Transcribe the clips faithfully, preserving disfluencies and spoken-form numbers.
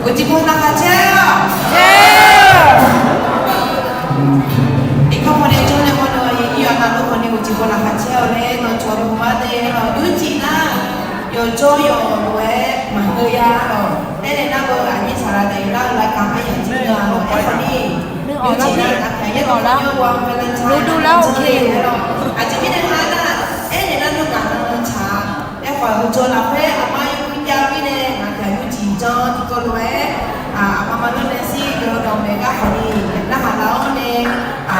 Uqcif paw laqkhaq caer-awq. Iqkar pawnae jawrnae mawrnae aqyuif ir-awq navluf khawfni uqcif paw laqkhaq caer-awq laer nawq cawq-eu ma de-awq. Nymrcif nar yawqjawr yawq lof-aer maqngeur ya-awq. Aernaeq nar-eu aqnyir saqlaq daef lar-eu lavkaq-anr yaqjir-a lawq. Aerkhawfni nymrcif nar aqkaq yaer lawq lar-awr, lawq dur lar-awr, aqjeq mirnae nar, aernaeq nar nymrcif nar nymrcif-a. Aerkhawf heujaw lafkhoer aqma yawmuiq jav mirnae ngaq-anr nymrcif janr tiqkawv lof-aer, aqma ma lawrnae shir-eu dawqmaeq gar khawfni narhaq lar-awr nae,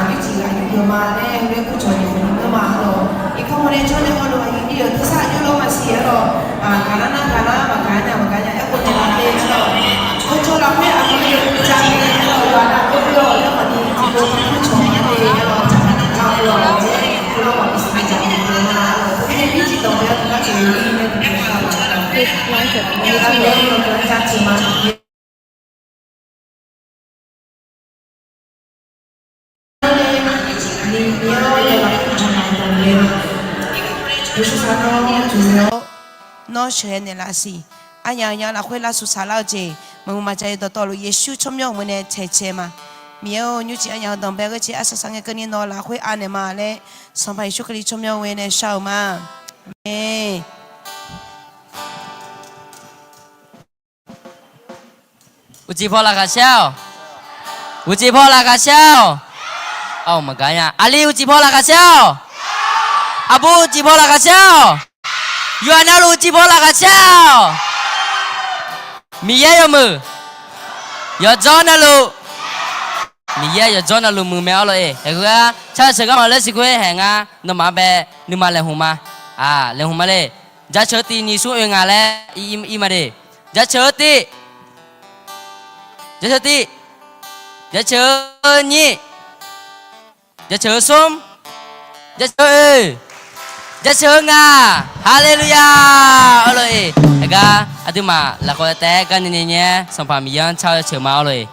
nymrcif ghaq yuf-eu ma laer heu laer kurcawq ni khawfni ngeur ma-a lawq. Iqkar pawnae jawrnae mawrnae aqyuif ir-euq tersar aqjox lawr maqsiq-aer lawq. Gaqlar nar gaqlar, maqgaq nar maqgaq nya, aerkhof naeqlaf le-a lawq. Heujaw lafkhoer aqma yawmuiq jav mirnae aerlawq yawqha nar ur-awq laer khawfni tiqkawv kurcawq-a le-a lawq. Jaqkhaer nar kar-eu lawq. Aerlawq maqbi siqnya jaq-a lawq. Teumirnae mircif dawq bae-awr teugar teuq-eu ir nae tiqkawv Nawr sheuqghae naeqlaf siq. Arnyaf-euq nya lafkhoer lavsuf saqlar-eu jeq maqmuiq maqjaq-eu dawqtawvluf Yeqsur tsawrmyanr-euq muiq nae taeqcae ma. Miqyaer-or, nymrcif arnyaf-eu danqbae ghoer caer arsaq saq ngae keuvni nawq lafkhoer anaeq ma laer Sanqpaq Yeqsur Kali tsawrmyanr ghoer nae shar-eu ma. Aqmeq. Uqcif paw laqkhaq caer-awq. Uqcif paw laqkhaq caer-awq. Aqli uqcif paw laqkhaq caer-awq. Aqbur uqcif paw laqkhaq caer-awq. Yawqha navluf uqcif paw laqkhaq caer-awq. Miqyaer yawmuiq yawqjawr navluf, Miqyaer yawqjawr navluf muiq mae-awr lor-eq. Haeq khoer-aq, car-eu sheuq garma laer siq khoer haeq ngar nawmaf-anr bae nuima laeqhmq ma. Laeqhmq ma le. Jaceuq-eu tiv nyiq smr oe ngaq laer ir ma de. Jaceuq-eu tiv, jaceuq-eu tiv, jaceuq-eu nyir, jaceuq-eu smr, jaceuq-eu oe, jaceuq-eu ngaq. Haleluya! Awr lor-eq. Haeq gar aqduimaf lafkhoer taef-aer gar nyae nyae nyae-aer Sanqpaq Miqyaer-anr car-eu jaceuq ma awr lor-eq.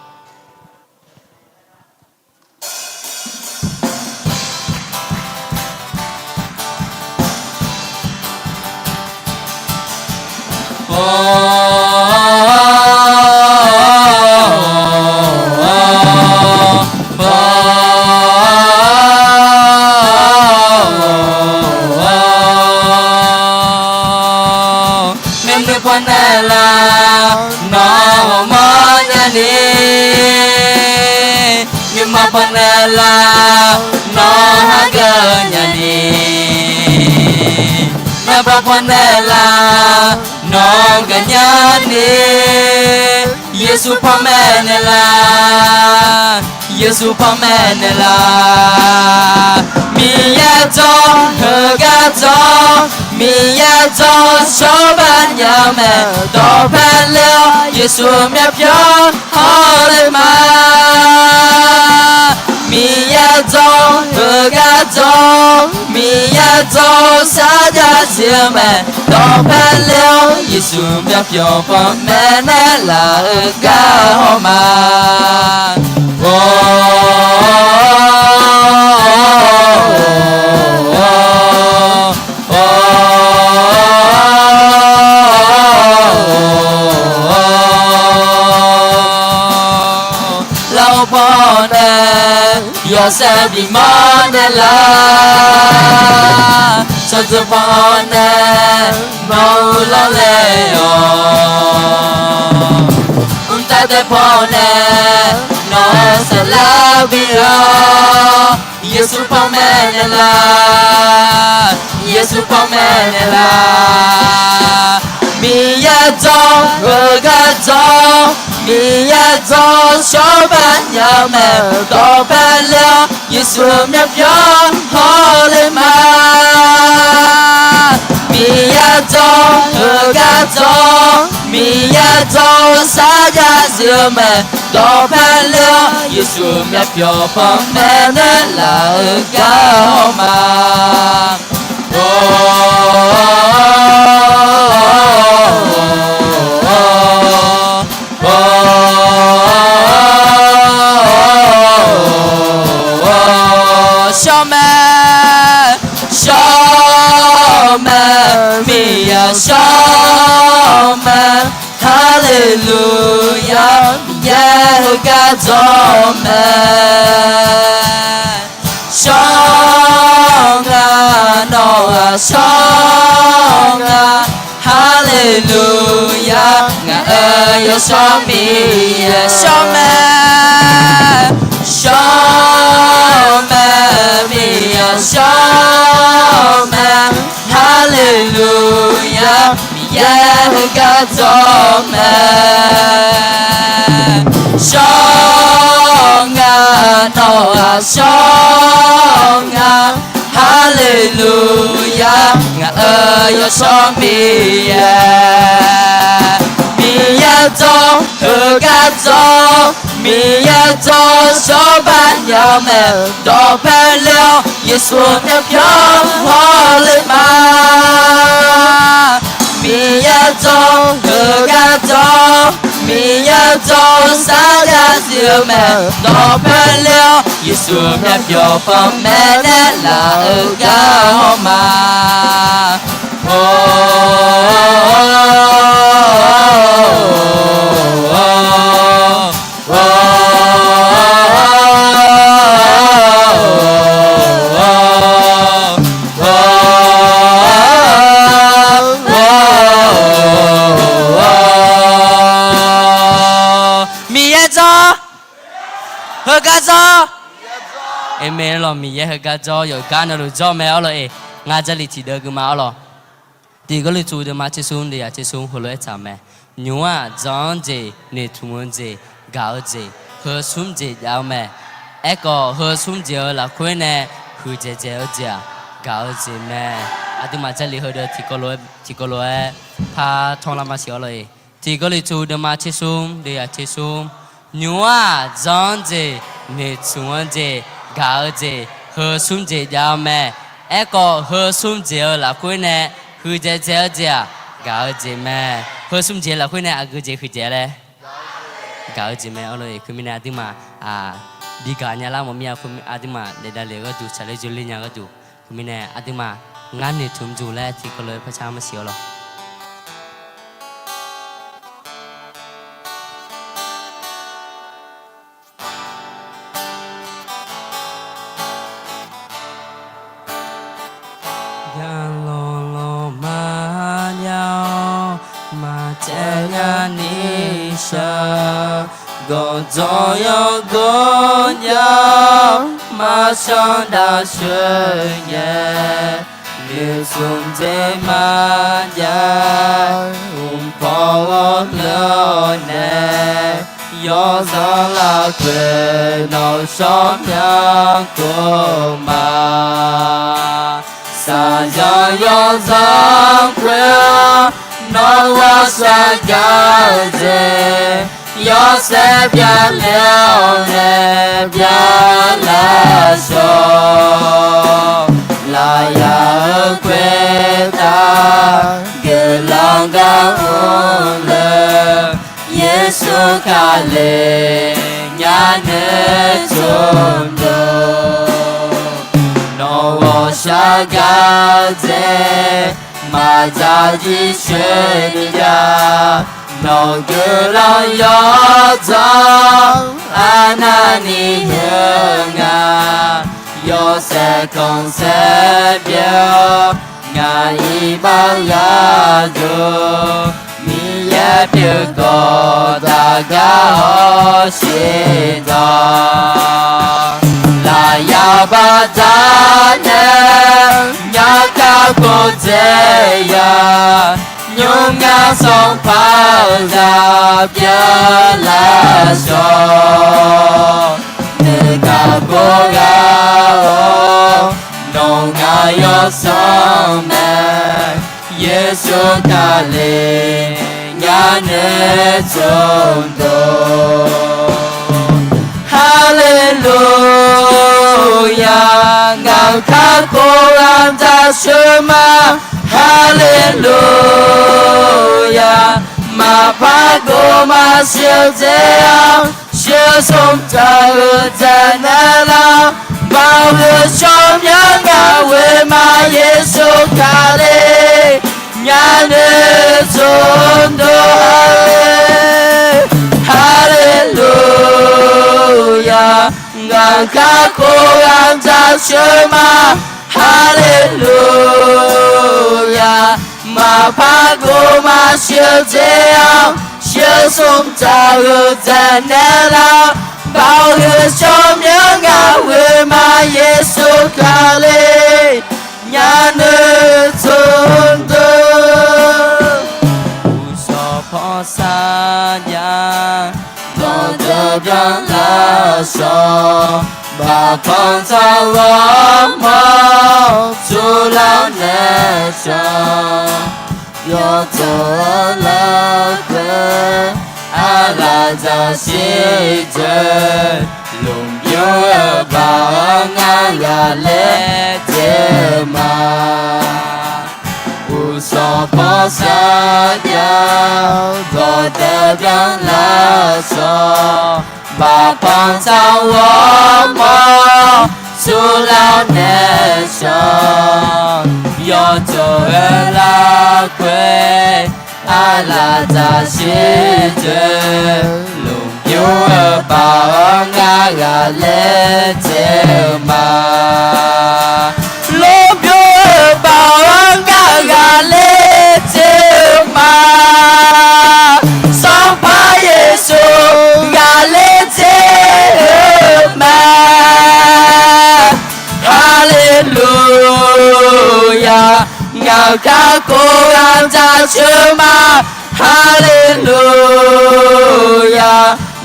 Nuima pawnaeq lar, nawr hageuf nya ni. Nuima pawnaeq lar, nawr gaqnya ni. Yeqsur panmaeq naeqlaf, Yeqsur panmaeq naeqlaf. Miqyaer jawr, heugar jawr, Miqyaer jawr, shawrba nya-eu mae. Dawqpae le-awr, Yeqsur myavpyawq hawle ma. Miqyaer jawr, heugar jawr, Miqyaer jawr, sarjax zir-eu mae. Dawqpae le-awr, Yeqsur myavpyawq panmaeq naeqlaf-eu gar haw ma. Lar-eu pawnae yawshaef bimawr naeqlaf, shawqdzeuq pawnae nawq-eu lawrle-awq. Mqtav daef pawnae nawq-eu saflar bi-awr, Yeqsur panmaeq naeqlaf, Yeqsur panmaeq naeqlaf. Miqyaer jawr, heugar jawr, Miqyaer jawr, shawrba nya-eu mae. Dawqpae le-awr, Yeqsur myavpyawq hawle ma. Miqyaer jawr, heugar jawr, Miqyaer jawr, sarjax zir-eu mae. Dawqpae le-awr, Yeqsur myavpyawq panmaeq naeqlaf-eu gar haw ma. Shawr mae, shawr mae, Miqyaer shawr mae. Har Haleluya, Miqyaer heugar jawr mae. Shawr nga, nawq-aq shawr nga. Haleluya, ngaq-euq yawshawr Miqyaer shawr mae. Shawr mae, Miqyaer shawr mae. Haleluya, Miqyaer heugar jawr mae. Shawr nga, nawq-aq shawr nga. Haleluya, ngaq-euq yawshawr Miqyaer. Miqyaer jawr, heugar jawr, Miqyaer jawr, shawrbar nya-eu mae. Dawqpae le-awr, Yeqsur myavpyawq hawle ma. Miqyaer jawr, heugar jawr, Miqyaer jawr, sarjax zif-eu mae. Dawqpae le-awr, Yeqsur myavpyawq panmaeq nae laf-eu gar hawr ma. Miqyaer jawr, heugar jawr. Aqmeq lawq, Miqyaer heugar jawr, yawqgar navluf jawr mae arlawq-eq. Ngar Jarlif tiqdeuv gui ma arlawq. Tiq Gawrliqtu deuvma tsersmr deuvyaq tsersmr heulof-aer tsaq-eu mae. Nymq-mr-aq, jan-anr jeq, noeqtmq-eu jeq, gaq-eu jeq, heu smr jeq jav-eu mae. Aerkhawf, heu smr jeq-euq lafkhoer nae huiqdzaeq dzaeq-eu jeq-aq, gaq-eu jeq mae. Aqduimaf Jarlif heudeuq tiqkawv lof-aer par tanrlar maqsiq arlawq-eq. Tiq Gawrliqtu deuvma tsersmr deuvyaq tsersmr, nymq-mr-aq, jan-anr jeq, noeqtmq-anr jeq, gaq-eu jeq, heu smr jeq jav-eu mae. Aerkhawf, heu smr jeq-euq lafkhoer nae huiqdzaeq dzaeq-eu jeq-aq, gaq-eu jeq mae. Heu smr jeq lafkhoer nae aqgeu jeq huiqdzaeq laer gaq-eu jeq mae arlawq-eq. Khoermirnae aqduimaf bi gaq nya lar mawf mir-a. Aqduimaf daef davlef-eu gharduq, tsaqler dzoerler nya gharduq, khoermirnae aqduimaf ngar noeqtmq duq laer tiqkawv lof-aer par car maqsiq arlawq. Yalawq lawq maqjav-awr, maqcaev nya ni shaq. Gawqjawq yawgawr jav-awr, maqshawr dav sheuq nyae. Noeqtmq dzaeq maqjav, mqpawf ghawrleur-awr nae. Yawzanr lafkhoer nawq shawr myanr kov ma. Shaqzanq yawzanr khoer-anr, nawr ghawqshaq gaq-eu jeq, yawshaef byav le-awr nae byav lar shawr. Lafyaq-euq khoertav guiqlanq gar mrluf, Yeqsur Kali nyanoeq tsov dov. Nawq ghawqshaq gaq-eu jeq maqdzaq jirshoer ni jav. Nawq guiqlanq yawdzanr arnavni heugar, yawshaef khanqsaer pyeuf-awr, ngaq iqbax gharduq Miqyaer pyeuf khawf taqgar-awr shir dawq. Lafyaq baqdanae nyarkar kov dzae ya, nymr ngar sanqpaq-euq zaq pyeuf lar shawr. Noeqkaq kov ghaq-awr, nawq ngaq yawsanr mae. Yeqsur Kali nyanoeq tsov dov. Haleluya, ngaq-euq kakhof ghaq dzaq sheuq ma. Haleluya, maqpar gov maqsiq-eu dzae-awr, sheuq smr taq-euq dzaeq nae lar, maqghoe shawr myanr ngaq ghoe ma. Yeqsur Kali nyanoeq tsov dov. Ngaq kakhof-anr jaceuq ma, haleluya. Maqpar gov maqsiq-eu dzer-anr, sheursmr dzaq-eu dzaeqnaeq lar. Baoq heu tsawrmyanr ngaq ghoe ma, Yeqsur Kali nyanoeq tsovdov. Uqshawq panrsar jav, dawqdeuq byanlar shawq, baqpanq tsawrghaq mawr, tsovlar naeq shawq, yawtsov-eu larkhoer, aqlaf dzaqshir dzoeq, lmqbymr-eu baoq-anr ngar ghaqler dzer-eu ma. Uqshawq panrsar jav, dawqdeuq byanlar shawq, baqpanq tsawrghaq mawr, tsovlar naeq shawq, yawtsov-eu larkhoer, aqlaf dzaqshir dzoeq, lmqbymr-eu baoq-anr ngar ghaqler dzer-eu ma. Lmqbymr-eu baoq-anr ngar ghaqler dzer-eu ma. Sanqpaq Yeqsur ghaqler dzer-eu ma. Haleluya. Ngaq kakhof-anr jaceuq ma, haleluya.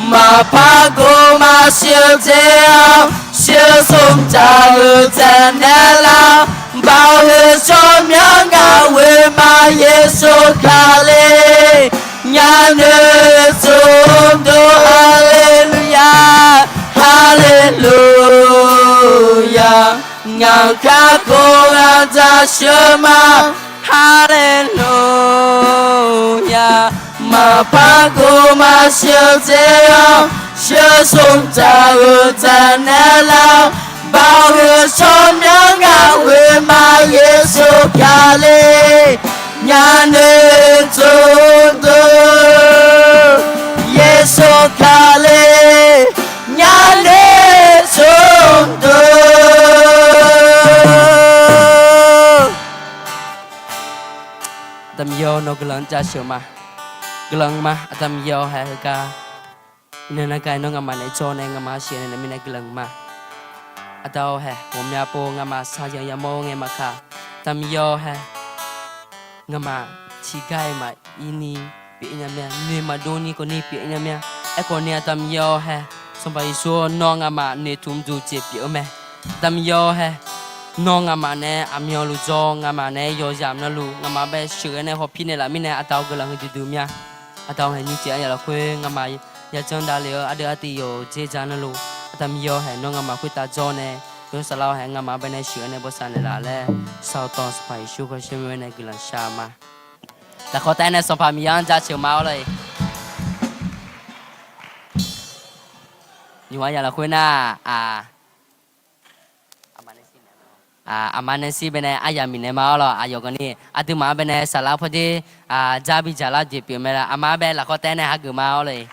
Maqpar gov maqsiq-eu dzer-anr, sheursmr dzaq-eu dzaeqnaeq lar. Baoq heu tsawrmyanr ngaq ghoe ma, Yeqsur Kali nyanoeq tsovdov, haleluya, haleluya. Ngaq kakhof-anr jaceuq ma, haleluya. Maqpar gov maqsiq-eu dzer-anr, sheursmr dzaq-eu dzaeqnaeq lar. Baoq heu tsawrmyanr ngaq ghoe ma, Yeqsur Kali nyanoeq tsovdov, Yeqsur Kali nyanoeq tsovdov. Aqda Miqyaer-awr, nawr guiqlanq-anr jaceuq ma. Guiqlanq ma, Aqda Miqyaer-awr, hae heugar iqnan nar gaq-aer nawr nga'maf naeq-aer jawr nae nga'maf-anr siqnya naeq-aer mirnae guiqlanq ma. Aqda-awr hae, ghawqmya pov nga'maf shaqzanq yamawr-awr ngae maqkaq, Aqda Miqyaer-awr hae, nga'maf tiqgar-iq maqir ni pyeuf-ir nya mir-a, noeq maqdov ni khawf ni pyeuf-ir nya mir-a. Aerkhawf ni Aqda Miqyaer-awr hae, Sanqpaq Yeqsur-awr, nawr nga'maf noeqtmq duq jeq pyeuf-eu mae. Aqda Miqyaer-awr hae, nawr nga'maf nae aqmyanluf jawr, nga'maf nae yawzaq navluf nga'maf bae sheuqghae nae hawpir naeqlaf mirnae Aqda-awr guiqlanq huiqdui dui mir-a. Aqda-awr hae, nymrcif aryaq lafkhoer nga'maf yajanr davlef-eu ardeuv artiv yawq dzer dzaq navluf, Aqda Miqyaer-awr hae, nawr nga'maf khoertav jawr nae, yawr saflar-awr hae, nga'maf bae nae sheuqghae nae bosav naeqlaf laer, saqtawv Sanqpaq Yeqsur kharsher mir-aer nae guiqlanq shar ma. Lafkhawf taef-aer nae Sanqpaq Miqyaer-anr jaceuq ma-awr lor-eq. Nymq-mr aryaq lafkhoer nar, aqma nae shir bae nae aryaq miqnaeq ma-awr lor, aqyawf gawqni aqduimaf-anr bae nae saflar pawdzer dzar bidzaq lar jeq pyeuf mae lor, aqma-anr bae lafkhawf taef-aer nae hageuf ma-awr lor-eq.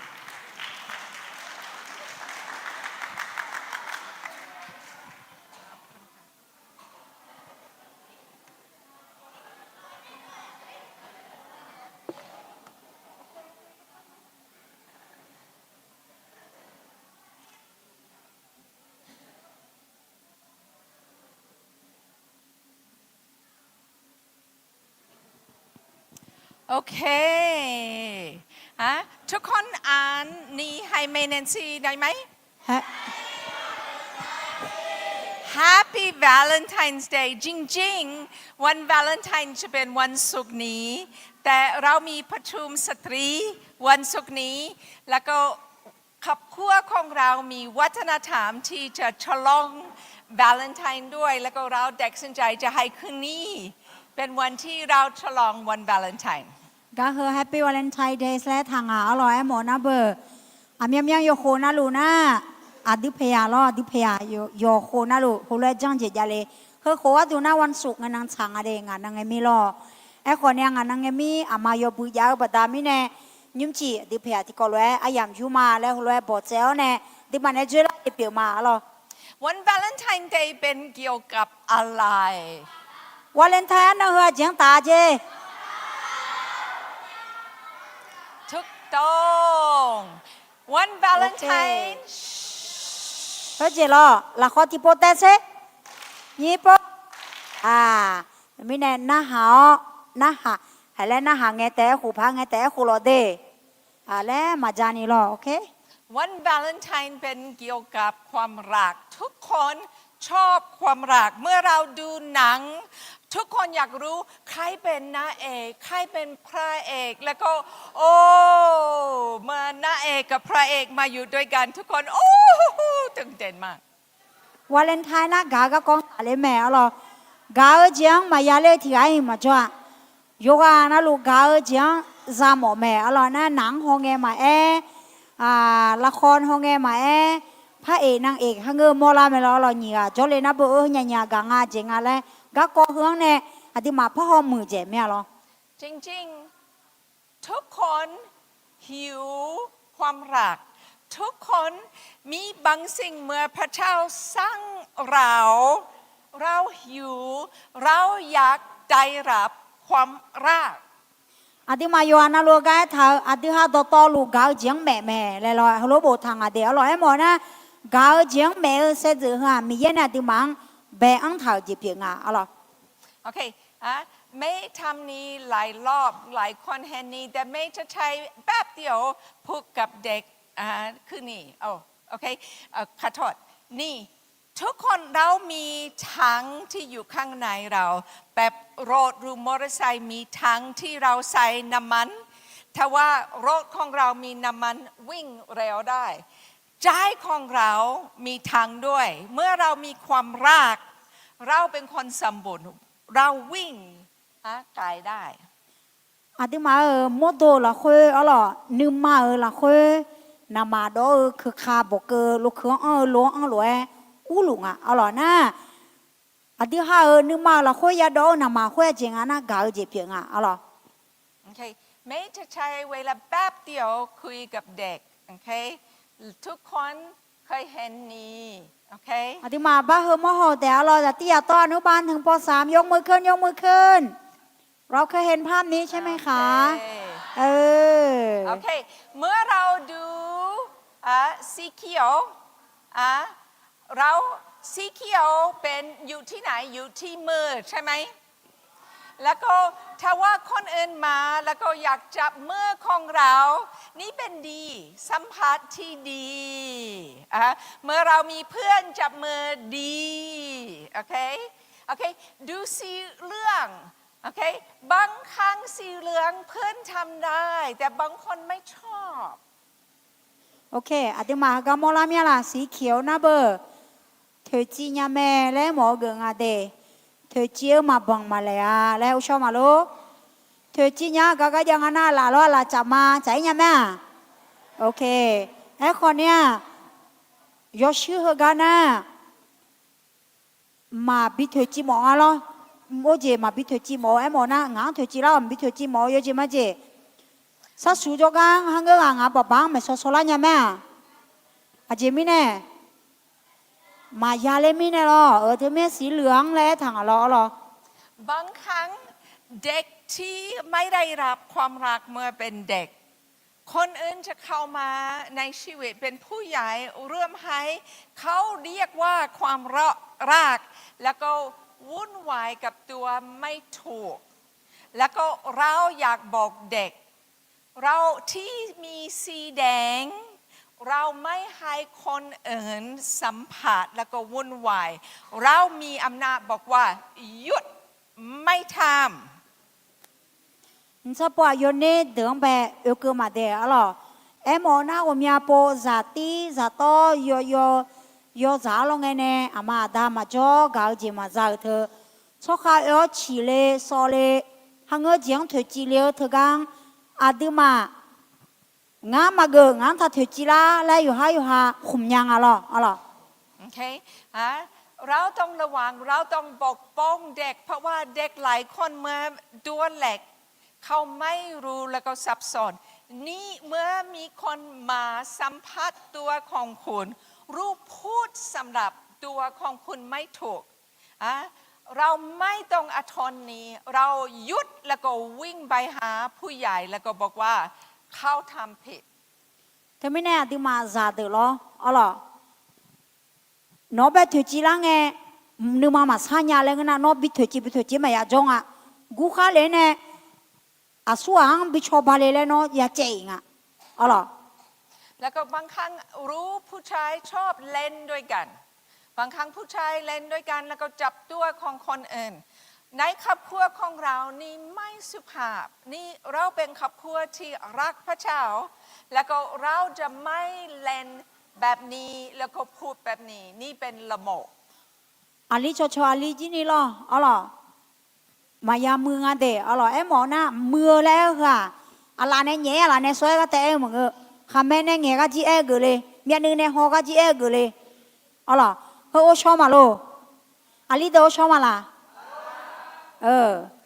Okay. ฮะ ทุกคนอ่านนี้ให้แม่แนนซี่ได้ไหม? Happy Valentine's Day จริงๆ วันวาเลนไทน์จะเป็นวันศุกร์นี้ แต่เรามีประชุมสตรีวันศุกร์นี้ แล้วก็ครอบครัวของเรามีวัฒนธรรมที่จะฉลองวาเลนไทน์ด้วย แล้วก็เราตัดสินใจจะให้คืนนี้เป็นวันที่เราฉลองวันวาเลนไทน์ Gar heu Happy Valentine Day laer taq ngaq-awr lawq aermawf nar beuq. Aqmyanmyan yawqkhof navluf nar, aqdui paqyaq lawr, aqdui paqyaq yawqkhof navluf heulof-aer janr jeq javle. Heukhof gharduq nar วันศุกร์ ngae nan tsaq nga de, ngaq nan ngae mir lawr. Aerkhawf ni-a ngaq nan ngae mir aqma yawbui jav-eu baqda mirnae, nymrcif aqdui paqyaq tiqkawv lof-aer aryamq yur ma laer heulof-aer bawqtsaev-awr nae, aqduimaf nae dzoerlar jeq pyeuf ma-awr lawq. วันวาเลนไทน์เดย์เป็นเกี่ยวกับอะไร Valentine-anr nan heu aqjeq-anr taf-a jeq. ถูกต้อง วันวาเลนไทน์ Khoerjeq lawq, lafkhawv tiqpov taev sher. Nyir pov. Mirnae narhaq-awr, narhaq, haq laer narhaq ngae taef-aer khof paq ngae taef-aer khof lawq de. Laer maqja ni lawq, ok. วันวาเลนไทน์เป็นเกี่ยวกับความรัก ทุกคนชอบความรัก เมื่อเราดูหนัง ทุกคนอยากรู้ใครเป็นนางเอก ใครเป็นพระเอก แล้วก็ โอ้ เมื่อนางเอกกับพระเอกมาอยู่ด้วยกัน ทุกคน โอ้ ตื่นเต้นมาก Valentine nar gaq-eu garkawv-anr tafler mae arlawq. Gaq-eu jeq-anr maqya ler-eu tiqghaq-iq maqjawr-a. Yawqghaq navluf gaq-eu jeq-anr za mawf mae arlawq. Nar naq-anr hawngae maqaer, lafkhawv hawngae maqaer, พระเอก นางเอก haqngeur mawrlar mae lawq arlawq. Nyiq ghaq jawrle nar beu-eu heunya nyiq ghaq gaq nga jeq nga laer garkawv heu-anr nae aqduimaf parhaw muiq dzaeq mae arlawq. จริงๆ ทุกคนหิวความรัก ทุกคนมีบางสิ่ง เมื่อพระเจ้าสร้างเรา เราหิว เราอยากได้รับความรัก Aqduimaf yawqghaq navluf-eu gar aertaq-eu aqdui ha dawqtawvluf gaq-eu jeq-anr maef mae laer lawq. Heulof boftaq ngaq de arlawq. Aermawf nar, gaq-eu jeq-anr maef-eu saevdzeuf heu-aq, Miqyaer nae aqduimaf-anr bae-anr taq-euq jeq pyeuf nga arlawq. ไม่ทำนี้หลายรอบ หลายคนเห็นนี้ แต่ไม่จะใช้แป๊บเดียว พูดกับเด็ก คืนนี้ โอเค ขอโทษ นี่ ทุกคนเรามีถังที่อยู่ข้างในเรา แบบรถหรือมอเตอร์ไซค์มีถังที่เราใส่น้ำมัน ถ้าว่ารถของเรามีน้ำมันวิ่งเร็วได้ ใจของเรามีถังด้วย เมื่อเรามีความรัก เราเป็นคนสมบูรณ์ เราวิ่ง ไกลได้ Aqduimaf-euq mawrdo-euq lafkhoer arlawq, nuima-euq lafkhoer, naqmaq dawv-eu keuka bawqkeuv lokeuv-anr anr-eu lo-anr anr lof-aer urluf nga arlawq nar, aqdui ha-euq nuima-euq lafkhoer yadawv-eu naqmaq khoer aqjeq nga nar, gaq-eu jeq pyeuf nga arlawq. ไม่จะใช้เวลาแป๊บเดียวคุยกับเด็ก ทุกคนเคยเห็นนี้ Aqduimaf bar heu mawr haw-eu taef arlawq. Zaqtir zaqtawv อนุบาล ถึง ป.สาม ยกมือขึ้น ยกมือขึ้น เราเคยเห็นภาพนี้ใช่ไหมคะ เออ เมื่อเราดู สีเขียว เรา สีเขียวเป็นอยู่ที่ไหน อยู่ที่มือใช่ไหม แล้วก็ถ้าว่าคนอื่นมาแล้วก็อยากจับมือของเรา นี่เป็นดี สัมผัสที่ดี เมื่อเรามีเพื่อนจับมือดี โอเค โอเค ดูสีเหลือง โอเค บางครั้งสีเหลืองเพื่อนทำได้ แต่บางคนไม่ชอบ โอเค aqduimaf heugar mawrlar mir-a laq. สีเขียว nar beu, toeqciv nya mae laer mawf-eu geuf nga de. Toeqciv-eu maqbanq maqlaeq-a laer uvshawr maqlor. Toeqciv nya-eu gar gar jav nga nar, laf lawr laf tsaf ma tsaf-ir nya mae-aq. Oke, aerkhawf ni-aq, yawshuir heugar nar, maqbi toeqciv mawf nga lawr. Or jeq maqbi toeqciv mawf-eu aermawf nar, ngaq-anr toeqciv lar-awq, maqbi toeqciv mawf-eu yawjeq majeq. Sarshuq jawrgar-anr harngeur ghaq ngaq-euq baqba-anr maeqshaw shaw lar nya mae-aq. Aqjeq mirnae, maqya ler mirnae lawr. Euq teumirnae สีเหลือง laer aertaq ngaq lawr lawr. บางครั้งเด็กที่ไม่ได้รับความรักเมื่อเป็นเด็ก คนอื่นจะเข้ามาในชีวิตเป็นผู้ใหญ่ เริ่มให้เขาเรียกว่าความรัก แล้วก็วุ่นวายกับตัวไม่ถูก แล้วก็เราอยากบอกเด็ก เราที่มีสีแดง เราไม่ให้คนอื่นสัมผัสแล้วก็วุ่นวาย เรามีอำนาจบอกว่า หยุด ไม่ทำ Nqtsanr pov-aq, yawner deuq-anr bae oekeuv maqdaef arlawq. Aermawf-eu nar, ghawqmya pov zaqtir zaqtawv yawyaw yawzaq-anr lawr ngae nae, aqma aqda maqjawr gaq-eu jeq maqza-euq teu, tsawrkhav oe-awr ciq le sawv le, harngeur jeq-anr toeqciv le-eu teugar-anr, aqduimaf ngar maqgeuf, ngaq-anr taq toeqciv lar laer yawqhar yawqha khmq nya nga lawr arlawq. เราต้องระวัง เราต้องปกป้องเด็ก เพราะว่าเด็กหลายคนเมื่อโดนเล็ก เขาไม่รู้แล้วก็สับสน นี่เมื่อมีคนมาสัมผัสตัวของคุณ รู้พูดสำหรับ ตัวของคุณไม่ถูก อ่ะ เราไม่ต้องอดทนนี้ เราหยุดแล้วก็วิ่งไปหาผู้ใหญ่แล้วก็บอกว่าเขาทำผิด Teumirnae aqduimaf zaqdeuq lawr, arlawq. Nawq-anr bae toeqciv lar ngae, nuima maqsar nya laer ngeur nar, nawr bi toeqciv bi toeqciv maqya jawr nga. Gurkhar le-aer nae, aqsur ghaq-anr bi cawba le laer nawr ya caev-iq nga, arlawq. แล้วก็บางครั้งรู้ผู้ชายชอบเล่นด้วยกัน บางครั้งผู้ชายเล่นด้วยกันแล้วก็จับตัวของคนอื่น ในครอบครัวของเรานี่ไม่สุภาพ นี่เราเป็นครอบครัวที่รักพระเจ้า แล้วก็เราจะไม่เล่นแบบนี้ แล้วก็พูดแบบนี้ นี่เป็นระบบ Aqli cawqcawq aqli jir ni lawr, arlawq. Maqya muiq nga de, arlawq. Aermawf-eu nar, muiq-eu laer aer-eu heu-aq, aqlaf nae nyaef-aer aqlaf nae sawr-aer ghartaef aer-eu maqngeur. Khaqmae nae ngaeq gharjir aer-eu geufle, myavnuiv nae haw gharjir aer-eu geufle, arlawq. Heu or shawr maqlor. Aqli deuq or shawr maqlaq.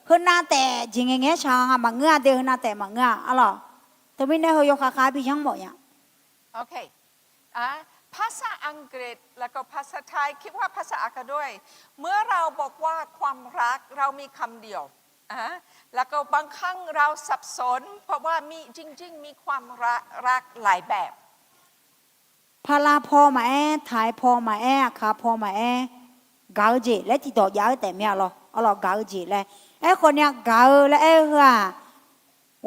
Heu nav taef jeq ngaeqngae-aer shaq nga maqngeur-a de, heu nav taef maqngeur-a, arlawq. Teumirnae heu yawkhav khav-aer bi yanr mawf nya. อ่ะ ภาษาอังกฤษ แล้วก็ภาษาไทย คิดว่าภาษาอาก็ด้วย เมื่อเราบอกว่าความรัก เรามีคำเดียว อ่ะ แล้วก็บางครั้งเราสับสน เพราะว่ามี จริงๆ มีความรัก รักหลายแบบ Parlar paw maqaer, taq-aer paw maqaer, aqkaq paw maqaer, gaq-eu jeq laer tiqdawq jav-eu taef mir-a lawr, arlawq, gaq-eu jeq laer. Aerkhawf ni-a gaq-eu laer aer-eu heu-aq,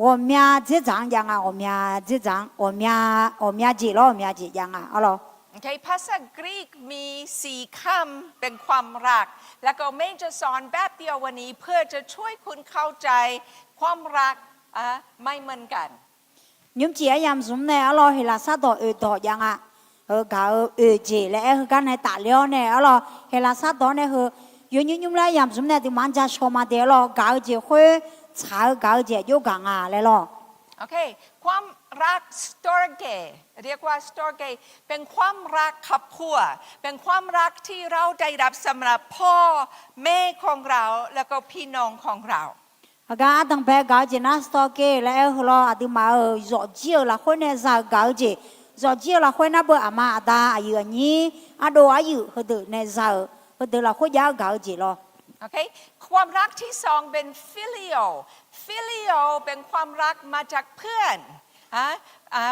ghawqmya dzerdzaq-anr jav nga, ghawqmya dzerdzaq-anr, ghawqmya, ghawqmya jeq lawr, ghawqmya jeq jav nga, arlawq. โอเค ภาษาอังกฤษมีสี่คำ เป็นความรัก แล้วก็เมย์จะสอนแบบเดียววันนี้ เพื่อจะช่วยคุณเข้าใจความรัก อ่ะ ไม่เหมือนกัน Nymrcif aryamq zmq nae arlawq, heqlaqsar dawq oeq dawq jav nga. Heu gaq-eu oeq jeq laer aer heugar nae tafler-awr nae arlawq, heqlaqsar dawq-anr nae heu yawnymr nymr laer aryamq zmq nae aqduimaf-anr ja shaw ma de arlawq, gaq-eu jeq khoer tsaq-eu gaq-eu jeq aqjox gaq nga laer lawr. ความรัก storge เรียกว่า storge เป็นความรักครอบครัว เป็นความรักที่เราได้รับสำหรับพ่อแม่ของเรา แล้วก็พี่น้องของเรา Aqgar ardanqbae gaq-eu jeq nar storge laer aer-eu heu lawr, aqduimaf-euq zawqjir-euq lafkhoer nae za-eu gaq-eu jeq, zawqjir-euq lafkhoer nar beu aqma aqda aqyuif aqnyir ardov aryuif heudeuq nae za-euq heudeuq lafkhoer jav-eu gaq-eu jeq lawr. ความรักที่สองเป็น filial filial เป็นความรักมาจากเพื่อน อ่ะ อ่ะ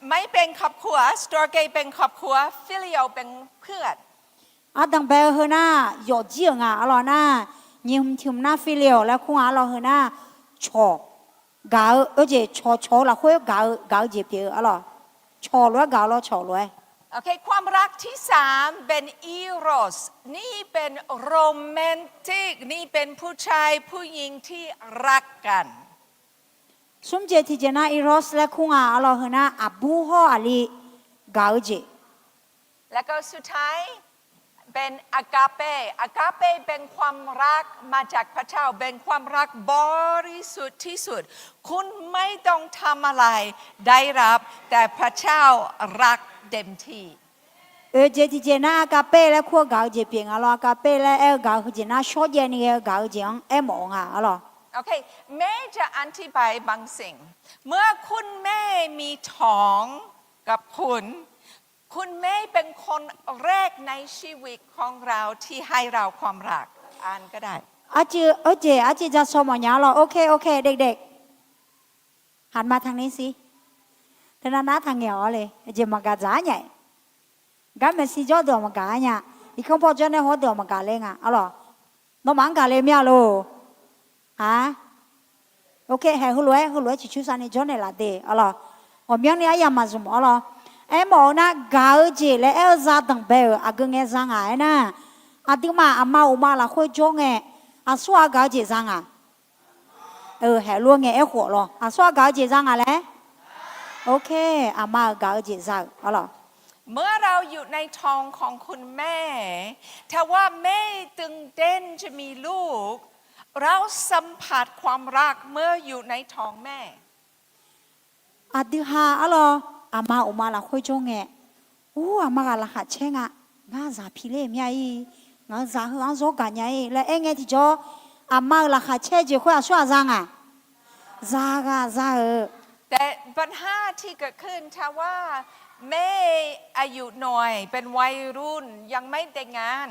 ไม่เป็นครอบครัว storge เป็นครอบครัว filial เป็นเพื่อน Ardanqbae-eu heu nar, yawqjir-euq nga arlawq nar, nyiq hmq tiq hmq nar filial laer kur nga arlawq heu nar, cawq gaq-eu, oe jeq cawq cawq-eu lafkhoer gaq-eu, gaq-eu jeq pyeuf-eu arlawq. Cawq lof-aer gaq-eu lawr, cawq lof-aer. ความรักที่สามเป็น eros นี่เป็น romantic นี่เป็นผู้ชายผู้หญิงที่รักกัน Smr jeq tiqjeq nar eros laer kur nga arlawq heu nar, aqbur hawr aqli gaq-eu jeq แล้วก็สุดท้ายเป็น agape agape เป็นความรักมาจากพระเจ้า เป็นความรักบริสุทธิ์ที่สุด คุณไม่ต้องทำอะไรได้รับ แต่พระเจ้ารักเต็มที่ Oe jeq tiqjeq nar agape laer kur-eu gaq-eu jeq pyeuf nga lawr, agape laer aer-eu gaq-eu heu jeq nar shawrjaev ni ghae-eu gaq-eu jeq-anr aermawf-eu nga arlawq. โอเค เมย์จะอธิบายบางสิ่ง เมื่อคุณแม่มีท้องกับคุณ คุณแม่เป็นคนแรกในชีวิตของเราที่ให้เราความรัก อ่านก็ได้ Arcuiv oe jeq arcuiv ja shaw mawf nya arlawq, โอเค โอเค เด็กๆ หันมาทางนี้สิ Teunav nar taqngaeq-awq le, jeq maqgaq dzaq-ar nya-iq. Gar maeqshi jawr deuq-awq maqgaq-ar nya, irkanr paw jawr nae hawr deuq-awq maqgaq le nga arlawq. Nawmaf-anr gaq le mir-a lor. Aq, โอเค haeq heulof-aer heulof-aer ciqcursav ni jawr naeqlaf de arlawq. Ghawqmyanr ni aryamq maqzmq arlawq. Aermawf-eu nar gaq-eu jeq laer aer-eu za danqbae-euq aqgeu ngae za ngaq aernar, aqduimaf aqma uqma lafkhoer jawr ngae, aqsur ghaq gaq-eu jeq za ngaq. Haeq lof-aer ngae aerkhof lawq, aqsur ghaq gaq-eu jeq za ngaq laer. โอเค aqma-euq gaq-eu jeq za-euq arlawq. เมื่อเราอยู่ในท้องของคุณแม่ ถ้าว่าแม่ตื่นเต้นจะมีลูก เราสัมผัสความรักเมื่ออยู่ในท้องแม่ Aqdui ha arlawq, aqma uqma lafkhoer jawr ngae, ur aqma ghaq laqkhaq caer nga, ngar zaq pi ler mir-a ir, ngaq-euq zaq heu-anr zawr gaq nya ir laer aer ngae tiqjawr, aqma-euq laqkhaq caer jeq khoer aqsur ghaq za ngaq. Za ghaq za-euq แต่ปัญหาที่เกิดขึ้น ถ้าว่า แม่อายุน้อย เป็นวัยรุ่น ยังไม่แต่งงาน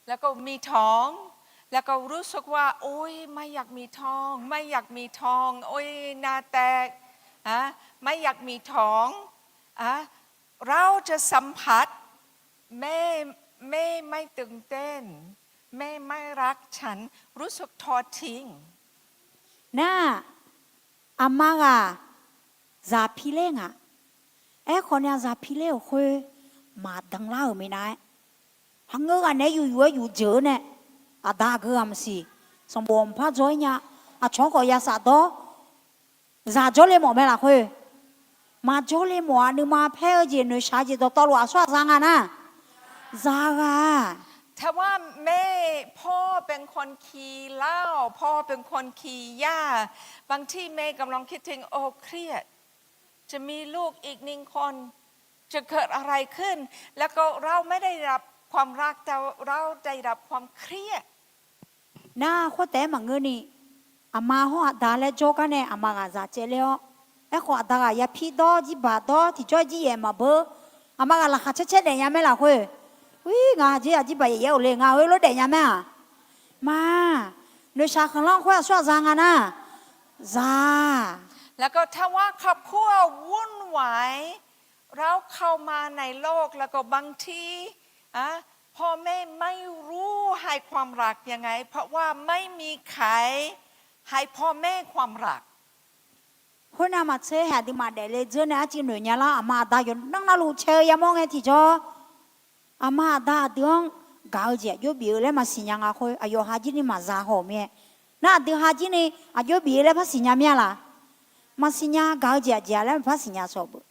แล้วก็มีท้อง แล้วก็รู้สึกว่า โอ๊ย ไม่อยากมีท้อง ไม่อยากมีท้อง โอ๊ย หน้าแตก อะ ไม่อยากมีท้อง อะ เราจะสัมผัส แม่ แม่ไม่ตื่นเต้น แม่ไม่รักฉัน รู้สึกทอดทิ้ง Nar, aqma ghaq zaq piler nga. Aerkhawf ni-aq, zaq piler-euq khoer maqdan lar-euq minav-aer, haqngeur ghaq naeq-aer yuf yuf-aer yuf jeuq-eu nae, aqda aqgeu ghaq maqsiq. Sanqbof mqpar dzaw-ir nya. Aqcawq-anr khawf ya saf dawr. Zaq jawrle mawf mae lafkhoer, maqjawrle mawf-aq, nuima paer-eu jeq noeqshaq-eu jeq dawqtawvluf aqsur ghaq za nga nar, za ghaq. ถ้าว่าแม่ พ่อเป็นคนขี้เหล้า พ่อเป็นคนขี้ยา บางทีแม่กำลังคิดถึง โอ้ เครียด จะมีลูกอีกหนึ่งคน จะเกิดอะไรขึ้น แล้วก็เราไม่ได้รับความรัก แต่เราได้รับความเครียด Nar, khoertaef-aer maqngeurni, aqma hawr aqda laer jawr gar nae aqma ghaq zaq caevler-awr, aerkhawf aqda ghaq ya pir dawr, jirbaq dawr, tiqjawr-aer jir yaef maqbeur. Aqma ghaq laqkhaq caer caer daef nya mae lafkhoer, ir, ngaq jeq-aq jirbaq yaef yaef-euq le, ngaq-euq lof daef nya mae-aq. Ma, noeqshaq khanqlanr khoer aqsur ghaq za nga nar, za แล้วก็ถ้าว่าครอบครัววุ่นวาย เราเข้ามาในโลก แล้วก็บางที อะ พ่อแม่ไม่รู้ให้ความรักยังไง เพราะว่าไม่มีใครให้พ่อแม่ความรัก Khoernav maqtser hae aqduimaf daefle dzeur nae arcuiv noeq nya lar. Aqma aqda yawqnan navluf cae-eu yamawr ngae tiqjawr, aqma aqda aqdui-anr gaq-eu jeq aqjox bif-eu laer maqsiq nya nga khoer, aqyawf ha jir ni maqza haw-euq mir-aer, nar aqdui ha jir ni aqjox bif-eu laer par siqnya mir-a laq? Maqsiq nya. Gaq-eu jeq aqjeq-a laer maqpar siqnya sawq beu.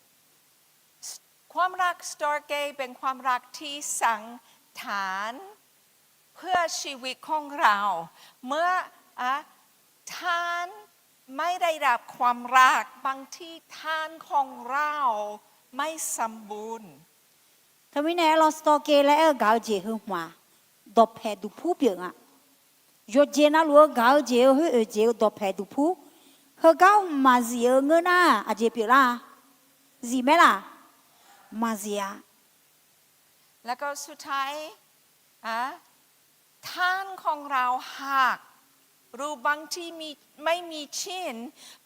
ความรัก Storge เป็นความรักที่สร้างฐาน เพื่อชีวิตของเรา เมื่อ อะ ท่านไม่ได้รับความรัก บางทีฐานของเราไม่สมบูรณ์ Teumirnae aerlawr, Storge laer aer-eu gaq-eu jeq heu hmq-aq, dawqpaeq duqpur pyeuf nga. Yawqjeq navluf-eu gaq-eu jeq-eu khoer oeq jeq-eu dawqpaeq duqpur. Heugar hmq maqzif-eu ngeur nar, aqjeq pyeuflar-a? Zif mae laq? Maqzif-a. แล้วก็สุดท้าย อะ ฐานของเราหัก หรือบางทีมี ไม่มีชิ้น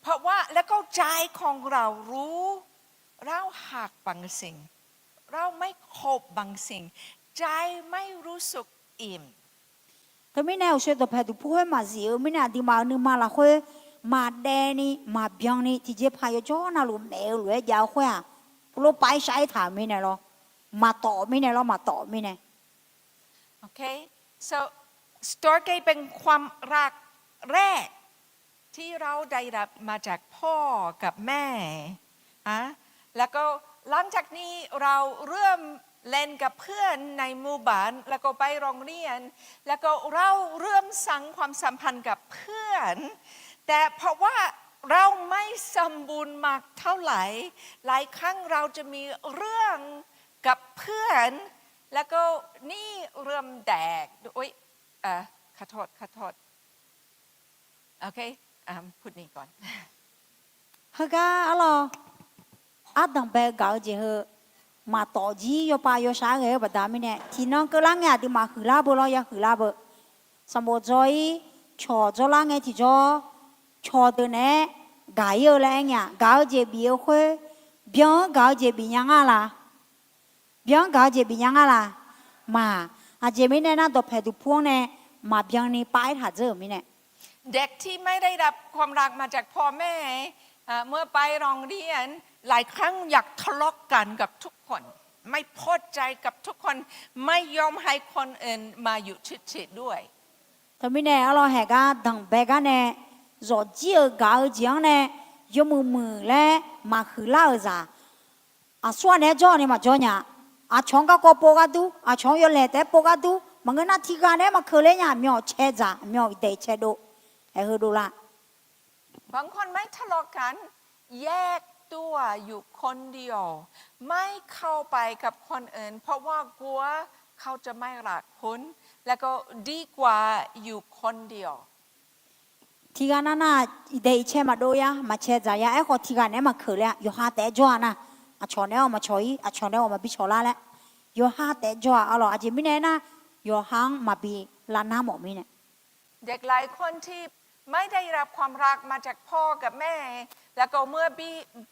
เพราะว่า แล้วก็ใจของเรารู้ เราหักบางสิ่ง เราไม่ครบบางสิ่ง ใจไม่รู้สึกอิ่ม Teumirnae uqshoe dawqpaeq duqpur khoer maqzif-eu mirnae, aqduimaf-euq nuima lafkhoer maqdaev ni maqbyan ni tiqjeqpaq yawqjawr navluf maef-eu lof-aer jav-eu khoer-aq, pov lof pav-aer shar-aer taq-euq mirnae lawr, maqtawf mirnae lawr, maqtawf mirnae. โอเค so Storge เป็นความรักแรก ที่เราได้รับมาจากพ่อกับแม่ อะ แล้วก็หลังจากนี้เราเริ่มเล่นกับเพื่อนในหมู่บ้าน แล้วก็ไปโรงเรียน แล้วก็เราเริ่มสร้างความสัมพันธ์กับเพื่อน แต่เพราะว่าเราไม่สมบูรณ์มากเท่าไหร่ หลายครั้งเราจะมีเรื่องกับเพื่อน แล้วก็นี่เริ่มแดก โอ๊ย เอ่อ ขอโทษ ขอโทษ โอเค อ่ะ พูดนี้ก่อน Heugar arlawr, ardanq bae-eu gaq-eu jeq heu maqtawf jir yawpav yawshaq-aer ghae-eu baqda mirnae, tiqnan keuvlar ngae aqduimaf huiqlar beu lawr, ya huiqlar beu. Sanqbof dzaw-ir, cawq dzawrlar ngae tiqjawr, cawq deuq naeq-aer gaq-ir-eu laer aer ngae-aq, gaq-eu jeq bif-eu khoer, byan-anr gaq-eu jeq bif nya nga laq? Byan-anr gaq-eu jeq bif nya nga laq? Maq. Aqjeq mirnae nar, dawqpaeq duqpur-anr nae maqbyan ni pav-aer taq dzeur-euq mirnae เด็กที่ไม่ได้รับความรักมาจากพ่อแม่ เมื่อไปโรงเรียน หลายครั้งอยากทะเลาะกันกับทุกคน ไม่พอใจกับทุกคน ไม่ยอมให้คนอื่นมาอยู่ชิดๆด้วย Teumirnae arlawr, haeq gar danqbae gar nae zawqjir-eu gaq-eu jeq-anr nae yawmuiq muiq laer maqhuiqlar-euq zaq, aqsur-aq naeq-aer jawr-awq ni maqjawr nya. Aqcawq-anr garkawv pov ghardur, aqcawq-anr yawlaeq taef-aer pov ghardur, maqngeur nar tiqghaq naeq-aer maqkeuq ler nya. Aqmyan-awq cae dzaq, aqmyan-awq daeq cae dov, aer heu dovlar. บางคนไม่ทะเลาะกัน แยกตัวอยู่คนเดียว ไม่เข้าไปกับคนอื่น เพราะว่ากลัวเขาจะไม่รักคุณ แล้วก็ดีกว่าอยู่คนเดียว Tiqghaq nav nar, iqdaeq iqcae maqdov ya, maqcae dzaq ya. Aerkhawf tiqghaq naeq-aer maqkeuq ler-a, yawqha taef-aer jawr-a nar. Aqcawq naeq-aer maqcawq-ir, aqcawq naeq-aer maqbi cawq lar laer, yawqha taef jawr-aq arlawq. Aqjeq mirnae aernar, yawqha-anr maqbi lavnar mawf mirnae เด็กหลายคนที่ไม่ได้รับความรักมาจากพ่อกับแม่ แล้วก็เมื่อ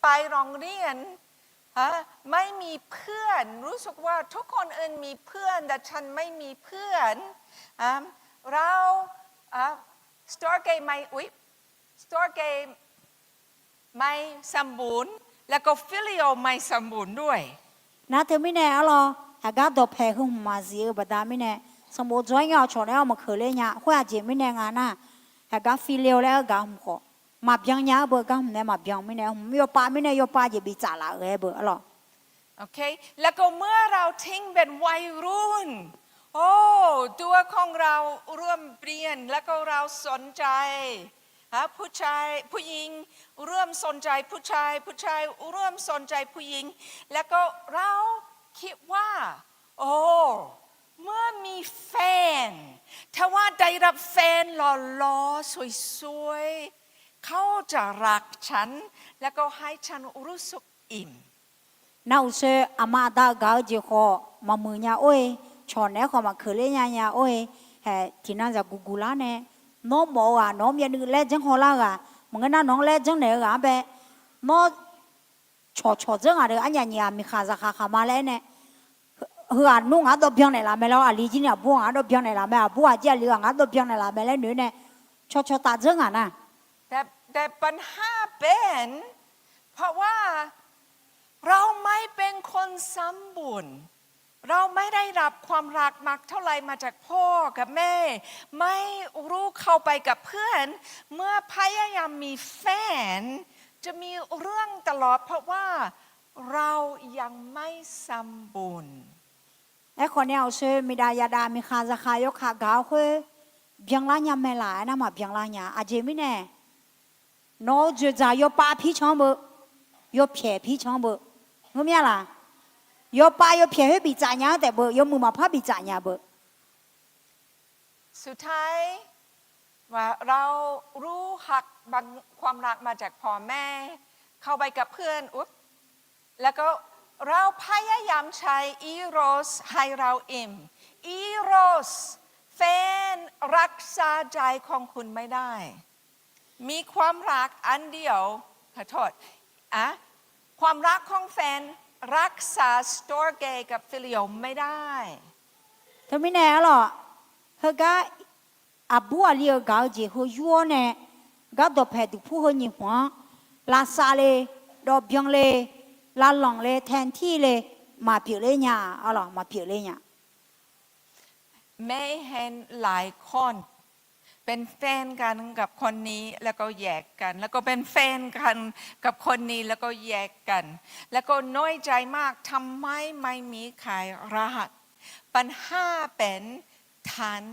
ไปโรงเรียน ไม่มีเพื่อน รู้สึกว่าทุกคนอื่นมีเพื่อน แต่ฉันไม่มีเพื่อน เรา Storge ไม่ อุ๊ย Storge ไม่สมบูรณ์ แล้วก็ Filio ไม่สมบูรณ์ด้วย Nar teumirnae arlawq, haeqgar dawqpaeq heu hmq maqzif-eu baqda mirnae, sanqbof dzaw-aer ngae-awq cawq naeq-aer maqkeuq ler nya. Khoer aqjeq mirnae nga nar, haeqgar Filio laer-eu gaq hmq khawf, maqbyan nya-eu beu gar hmq nae maqbyan mirnae, hmq yawpav mirnae yawpav jeq bitsaf laf-eu ghae beu arlawq. แล้วก็เมื่อเราทิ้งเป็นวัยรุ่น โอ้ ตัวของเราเริ่มเปลี่ยน แล้วก็เราสนใจ ฮะ ผู้ชาย ผู้หญิง เริ่มสนใจผู้ชาย ผู้ชาย เริ่มสนใจผู้หญิง แล้วก็เราคิดว่า โอ้ เมื่อมีแฟน ถ้าว่าได้รับแฟนหล่อๆ สวยๆ เขาจะรักฉัน แล้วก็ให้ฉันรู้สึกอิ่ม Nar uqsoer aqma aqda-eu gaq-eu jeq khawf maqmuiq nya or-e, cawq naeq-aer khawf maqkeuq ler nya nya or-e, haeq tiqnan zaqguq guq lar nae, nawr mawf-eu ghaq nawq-anr myavnuiv laer janr hawlar-eu ghaq, maqngeur nar nawq-anr laer janrnaeq-eu ghaq-anr bae, nawr cawq cawq dzeur ngaq deuq arnyaf nyiq ghaq miqkhaq zaqkhaq khaq ma laer nae, heughaq nmr ngaq-anr dawv byannaeq laf mae laer, aqli jir ni aqbur ngaq-anr dawv byannaeq laf mae, aqbur ghaq jir aqli ghaq ngaq-anr dawv byannaeq laf mae laer noeq nae, cawq cawq taf dzeur ngaq nar.แต่แต่ปัญหาเป็น เพราะว่าเราไม่เป็นคนสมบูรณ์ เราไม่ได้รับความรักมากเท่าไหร่มาจากพ่อกับแม่ ไม่รู้เข้าไปกับเพื่อน เมื่อพยายามมีแฟน จะมีเรื่องตลอด เพราะว่าเรายังไม่สมบูรณ์ Aerkhawf nae uqsoer miqdav yadav miqkhaq zaqkhaq yawkaq gaq-awr khoer, byanlar nya mae laf aernar maqbyanlar nya. Aqjeq mirnae, nawq-eu dzoeqdzaq yawpav pircan-anr beu, yawpyaeq pircan-anr beu, ngeurmya laq? Yawpav yawpyaeq khoer biftsaf nya-anr taef beu, yawmuiq maqpar biftsaf nya beu. สุดท้าย ว่าเรารู้หักบางความรักมาจากพ่อแม่ เข้าไปกับเพื่อน อุ๊บ แล้วก็เราพยายามใช้ Eros ให้เราอิ่ม Eros แฟนรักษาใจของคุณไม่ได้ มีความรักอันเดียว ขอโทษ อ่ะ ความรักของแฟนรักษา Storge กับ Filio ไม่ได้ Teumirnae arlawq, heugar aqbur aqli-euq gaq-eu jeq heu yur-awr nae, gar dawqpaeq duqpur heu nyiq hmq-anr lavsav le, dawvbyan le, lavlanq le, แทนที่ le, maqpyeuf ler nya-a arlawq, maqpyeuf ler nya. แม่เห็นหลายคน เป็นแฟนกันกับคนนี้แล้วก็แยกกัน แล้วก็เป็นแฟนกันกับคนนี้แล้วก็แยกกัน แล้วก็น้อยใจมาก ทำไมไม่มีใครรัก ปัญหาเป็น ท่าน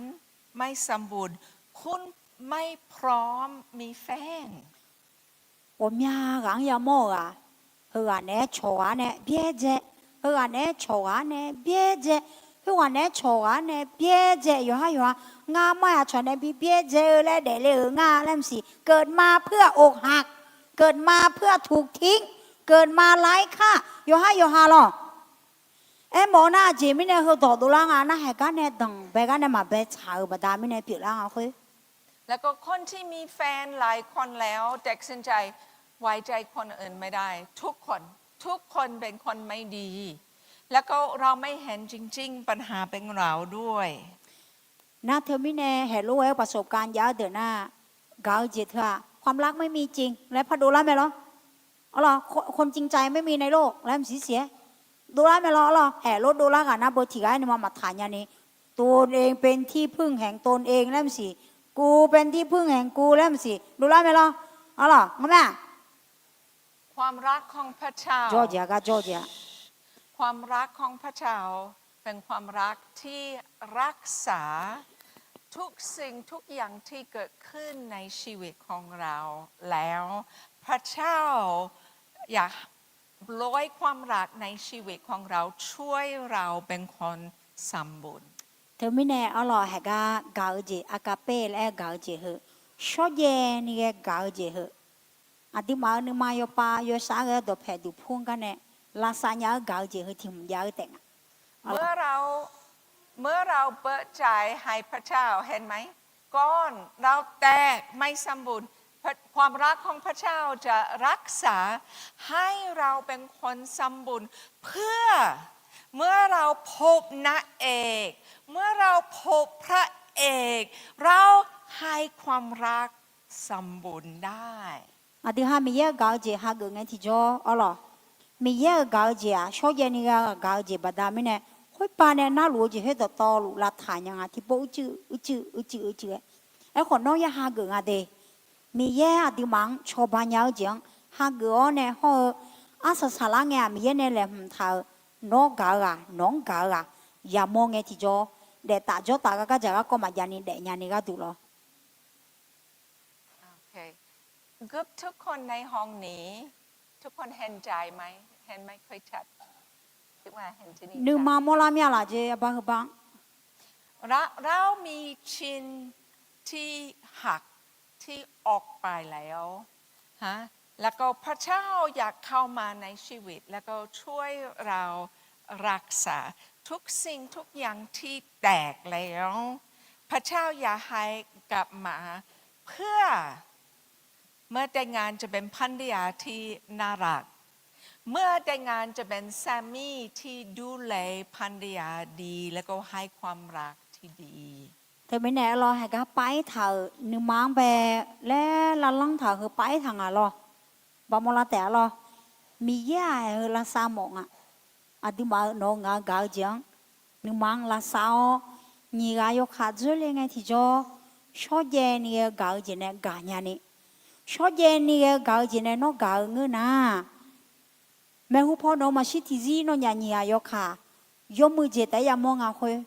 ไม่สมบูรณ์ คุณไม่พร้อมมีแฟน Ghawqmya ghaq-anr yamawr-euq ghaq, heughaq naeq-aer cawq ghaq nae byaerdzae, heughaq naeq-aer cawq ghaq nae byaerdzae, khoerghaq naeq-aer cawq ghaq nae byaerdzae, yawqhar yawqha ngar mar-aq cawq nae bi byaerdzae-eu laer daefle-euq nga laer maqsiq. เกิดมาเพื่ออกหัก เกิดมาเพื่อถูกทิ้ง เกิดมาไร้ค่า yawqhar yawqha lawq. Aermawf-eu nar aqjeq mirnae heudawq dovlar nga nar, haeq gar nae danqbae gar nae maqbae tsaq-euq baqda mirnae pyeuflar nga khoer. แล้วก็คนที่มีแฟนหลายคนแล้ว ตัดสินใจไว้ใจคนอื่นไม่ได้ ทุกคน ทุกคนเป็นคนไม่ดี แล้วก็เราไม่เห็นจริงๆ ปัญหาเป็นเราด้วย Nar teumirnae haeq lof-aer ประสบการณ์ jav-eu deuq nar, gaq-eu jeq teu-aq ความรักไม่มีจริง laer par dovlar mae lawr. Arlawq, คนจริงใจไม่มีในโลก laer maqsiq siq-aer dovlar mae lawr. Arlawq, haeq lof dovlar ghaq nar beu tiq ghaq-aer nuima maqtaq nyani, ตนเองเป็นที่พึ่งแห่งตนเอง laer maqsiq, กูเป็นที่พึ่งแห่งกู laer maqsiq dovlar mae lawr. Arlawq, ngar mae-aq ความรักของพระเจ้า jawr jeq-a gar jawr jeq-a ความรักของพระเจ้าเป็นความรักที่รักษาทุกสิ่งทุกอย่างที่เกิดขึ้นในชีวิตของเรา แล้วพระเจ้าอยากโปรยความรักในชีวิตของเรา ช่วยเราเป็นคนสมบูรณ์ Teumirnae arlawq, haeq gar gaq-eu jeq, agape laer gaq-eu jeq heu, shawrjaev ni ghae gaq-eu jeq heu, aqduimaf-euq nuima yawpav yawshaf-aer ghae-eu dawqpaeq duqpur-anr gar nae Lavsav nya-eu gaq-eu jeq heu tiq hmq jav-eu taef nga. เมื่อเรา เมื่อเราเปิดใจให้พระเจ้า เห็นไหม ก่อนเราแตกไม่สมบูรณ์ พระ- ความรักของพระเจ้าจะรักษาให้เราเป็นคนสมบูรณ์ เพื่อเมื่อเราพบนางเอก เมื่อเราพบพระเอก เราให้ความรักสมบูรณ์ได้ Aqdui ha Miqyaer-eu gaq-eu jeq hageuf ngae tiqjawr arlawq. Miqyaer-euq gaq-eu jeq-aq shawrjaev ni gha gaq-eu jeq baqda mirnae, khoerpav nae narluf-eu jeq khoer dawqtawvluf lavtaq nya nga. Tiqpov uicuiv uicuiv uicuiv uicuiv-aer, aerkhawf nawr ya hageuf nga de. Miqyaer aqduimaf-anr cawba nya-eu jeq-anr hageuf-awr nae hawr-eu, arsaq saqlar ngae-aq Miqyaer nae laeqhmq taq-euq, nawr gaq-eu ghaq nawq-anr gaq-eu ghaq yamawr ngae tiqjawr, daeftaf jawrtaf gar gardzaq garkawv maqjav ni daefnya ni gharduq lawr. เกือบทุกคนในห้องนี้ ทุกคนเห็นใจไหม เห็นไม่ค่อยชัด คิดว่าเห็นที่นี่ Nuima mawrlar mir-a laf jeq aqbar heubar-anr เรามีชิ้นที่หัก ที่ออกไปแล้ว ฮะ แล้วก็พระเจ้าอยากเข้ามาในชีวิต แล้วก็ช่วยเรารักษาทุกสิ่งทุกอย่างที่แตกแล้ว พระเจ้าอยากให้กลับมา เพื่อ เมื่อแต่งงานจะเป็นภรรยาที่น่ารัก เมื่อแต่งงานจะเป็นสามีที่ดูแลภรรยาดี แล้วก็ให้ความรักที่ดี Teumirnae arlawq, haiq gar pav-ir taq-euq nuima-anr bae laer lavlanr taq-euq heu pav-ir taq nga lawr. Baqmawr lar taef arlawq. Miqyaer-aq aer-eu lavsav mawf nga. Aqduimaf-euq nawq-eu ngaq-eu gaq-eu jeq-anr nuima-anr lavsav-awr, nyiq ghaq yawkaq dzoerle ngae tiqjawr, shawrjaev ni ghae-eu gaq-eu jeq nae gaqnya ni, shawrjaev ni ghae-eu gaq-eu jeq nae nawr gaq-eu ngeur nar, maeqhu paw nawq-eu maqshir tiqzir nawnyaf nyiq ghaq yawkaq yawmuiq jeq taef-aer yamawr nga khoer,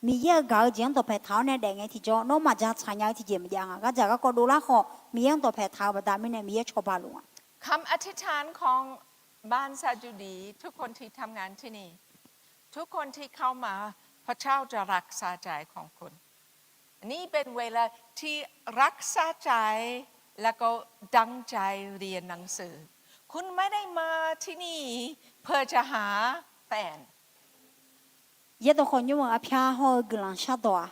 Miqyaer-euq gaq-eu jeq-anr dawqpaeq taq-awr nae daef ngae tiqjawr, nawr maqja tsaq nya-eu tiqjeq maqjav nga. Gardzaq garkawv dovlar khawf, Miqyaer-anr dawqpaeq taq-eu baqda mirnae Miqyaer cawba luf nga. คำอธิษฐานของบ้านสาดุดี ทุกคนที่ทำงานที่นี่ ทุกคนที่เข้ามา พระเจ้าจะรักษาใจของคุณ นี่เป็นเวลาที่รักษาใจ แล้วก็ตั้งใจเรียนหนังสือ คุณไม่ได้มาที่นี่เพื่อจะหาแฟน Yaerdawq khawqnymr-euq arpyar hawr-eu guiqlanq shardawq-aq,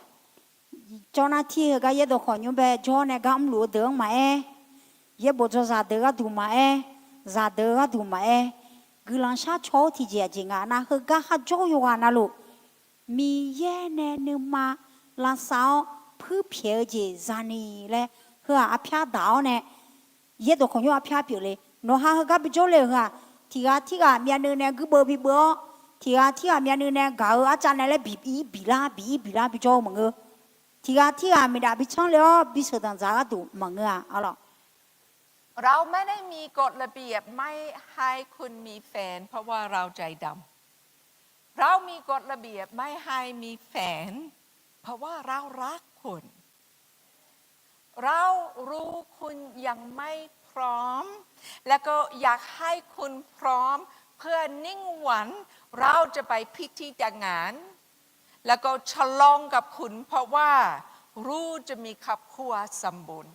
jawrnar tir heugar yaerdawq khawqnymr bae jawr nae gar mrluf-eu deuq-anr maqaer, yaerbof dzawzaq deuq gharduq maqaer, zaqdeuq gharduq maqaer, guiqlanq shar caw-awr tiqjeq aqjeq nga nar, heugar kharjawr yawqghaq navluf, Miqyaer nae nuima lavsav-awr puirpyaeq-eu jeq zani laer, heu-aq arpyar daq-awr nae, yaerdawq khawqnymr arpyar pyeufle. Nawqha heugar bijawr le-euq heu-aq, tiq ghaq tirghaq myavnuiv nae guirbeuv bibeuv-awr, tiq ghaq tirghaq myavnuiv nae gaq-eu arcav nae laer bi ir bilar bi ir bilar bijawr-eu maqngeur. Tiq ghaq tirghaq miqdaf bitsanr le-awr bisheuq danqdzaq gharduq maqngeur-a arlawq. เราไม่ได้มีกฎระเบียบไม่ให้คุณมีแฟน เพราะว่าเราใจดำ เรามีกฎระเบียบไม่ให้มีแฟน เพราะว่าเรารักคุณ เรารู้คุณยังไม่พร้อม แล้วก็อยากให้คุณพร้อม เพื่อนึ่งวันเราจะไปพิธีแต่งงาน แล้วก็ฉลองกับคุณ เพราะว่ารู้จะมีครอบครัวสมบูรณ์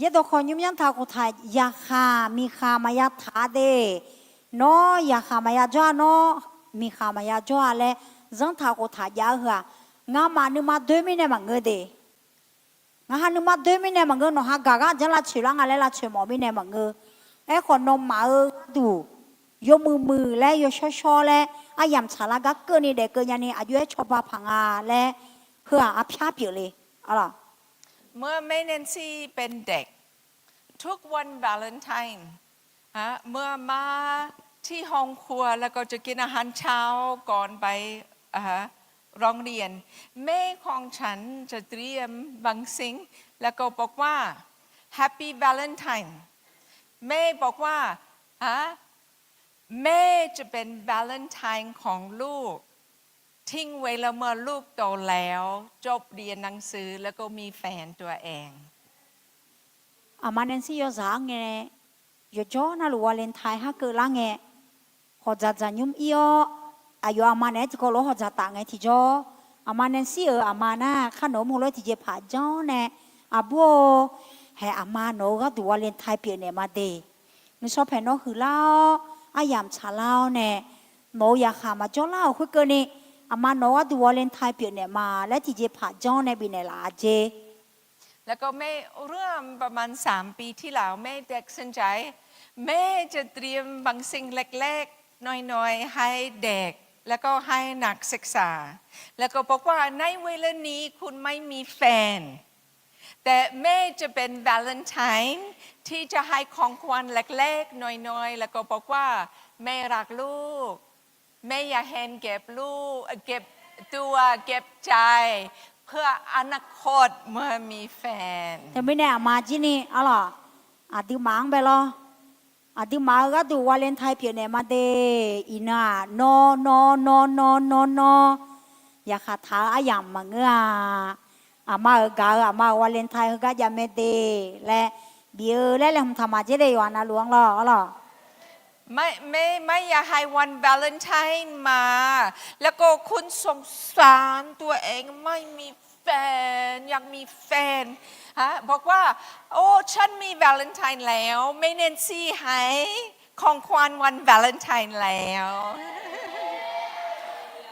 Yaerdawq khawqnymr myanr taq khoftaq yaqkhaq miqkhaq maqya taq-a de. Nawr yaqkhaq maqya jawr-a, nawr miqkhaq maqya jawr-a laer zanrtaq khoftaq jav-eu heu-aq, ngamaf nuima doer mirnae maqngeur de. Ngaq ha nuima doer mirnae maqngeur, nawq ha gaq gar janr lavtsoeq lar nga laer lavtsoeq mawf mirnae maqngeur. Aerkhawf nawmaf-euq gharduq yawmuiq muiq laer yawshawr shawr laer aryamq tsaqlar gar keuvni daef keuv nyani aqjox-aer cawba paq nga laer heu-aq arpyar pyeufle. เมื่อแม่แนนซี่เป็นเด็ก ทุกวันวาเลนไทน์ ฮะ เมื่อมาที่ห้องครัว แล้วก็จะกินอาหารเช้าก่อนไป อ่าฮะ โรงเรียน แม่ของฉันจะเตรียมบางสิ่ง แล้วก็บอกว่า Happy Valentine แม่บอกว่า ฮะ แม่จะเป็นวาเลนไทน์ของลูก ทิ้งไว้แล้วเมื่อลูกโตแล้ว จบเรียนหนังสือ แล้วก็มีแฟนตัวเอง Aqma Nansir yawzaq-anr ngae, yawqjawr navluf Valentine har keuvlar ngae, hawqdzaq dzaqnymr ir-awr, aqyawf aqma naeq-aer tiqkawv lof-aer hawqdzaq taf ngae tiqjawr, Aqma Nansir-euq aqma nar khar nawq-anr mawrlof-aer tiqjeqpaq janr nae, aqbur-or, haeq aqma nawq-eu gharduq Valentine pyeufnaeq ma de. Nuisawr paeq nawr huiqlar-awr, aryamq tsaqlar-awr nae, nawq-euq yaqkhaq maqjawr lar-euq khoerkeuvni, aqma nawq-eu gharduq วาเลนไทน์ pyeufnaeq ma laer tiqjeqpaq janr nae bifnaeq laf-a jeq. แล้วก็แม่เริ่มประมาณสามปีที่แล้ว แม่ตัดสินใจ แม่จะเตรียมบางสิ่งเล็กๆน้อยๆให้เด็ก แล้วก็ให้นักศึกษา แล้วก็บอกว่าในเวลานี้คุณไม่มีแฟน แต่แม่จะเป็นวาเลนไทน์ที่จะให้ของขวัญเล็กๆน้อยๆ แล้วก็บอกว่าแม่รักลูก แม่อยากเห็นเก็บลูก เก็บตัว เก็บใจ เพื่ออนาคตเมื่อมีแฟน Teumirnae aqma jir ni arlawq, aqduimaf-anr bae lawr. Aqduimaf-eu gharduq วาเลนไทน์ pyeufnaeq ma de. Iqnan-aq, nawr nawr nawr nawr nawr nawr yaqkhaq taq-eu aryamq maqngeur-a. Aqma-euq gaq-eu aqma-euq วาเลนไทน์ heugar jav mae de laer bif-eu laer laeqhmq taq maqjer de. Yawqha navluf-anr lawr arlawq. ไม่ไม่ไม่อยากให้วันวาเลนไทน์มา แล้วก็คุณสงสารตัวเองไม่มีแฟน อยากมีแฟน ฮะ บอกว่า โอ้ ฉันมีวาเลนไทน์แล้ว แม่แนนซี่ให้ของขวัญวันวาเลนไทน์แล้ว